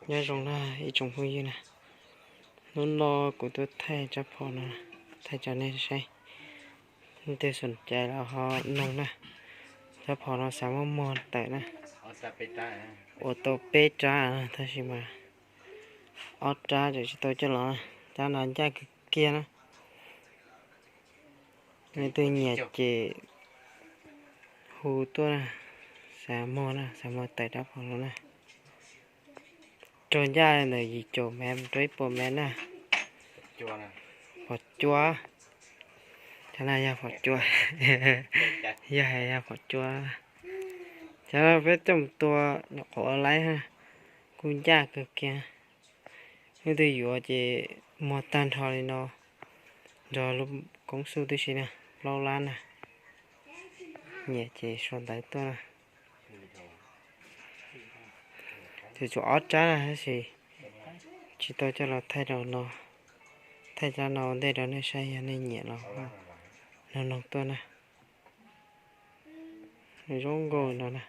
Nyob zoo na ib tsoom phooj ywg na, hnub no kuv tuaj thaij rab phom no, thaij rau nej saib. Leej twg xoom cai los ho noog na. Rab phom no xav muab muag tawm na. Ua tau peb rab tab sis mas ob rab tseem tsis tau coj los, rab no ncaj kawg kiag na. Leej twg nyiam ces hu tuaj na, xav muag na, xav muag tawm rab phom no na. Raug ncaj ntawm yim caum mev rau ib puas mev na. Phom cua, cov no yog phom cua, yog hais yog phom cua. Cov no peb coj mus tua nyuam qhuav laib, kuj ncaj kawg kiag. Leej twg yuav ces muag tag nrho li no, nrog lub koob xub tib si na, plaub lab na. Nyiam ces sau ntawv tuaj na. Tseem tshuav ob rab na tab sis tsis tau coj los thaij rau no. Thaij rab no ua ntej rau nej saib, yog nej nyiam los noog noog tuaj na. Zoo nkauj no na.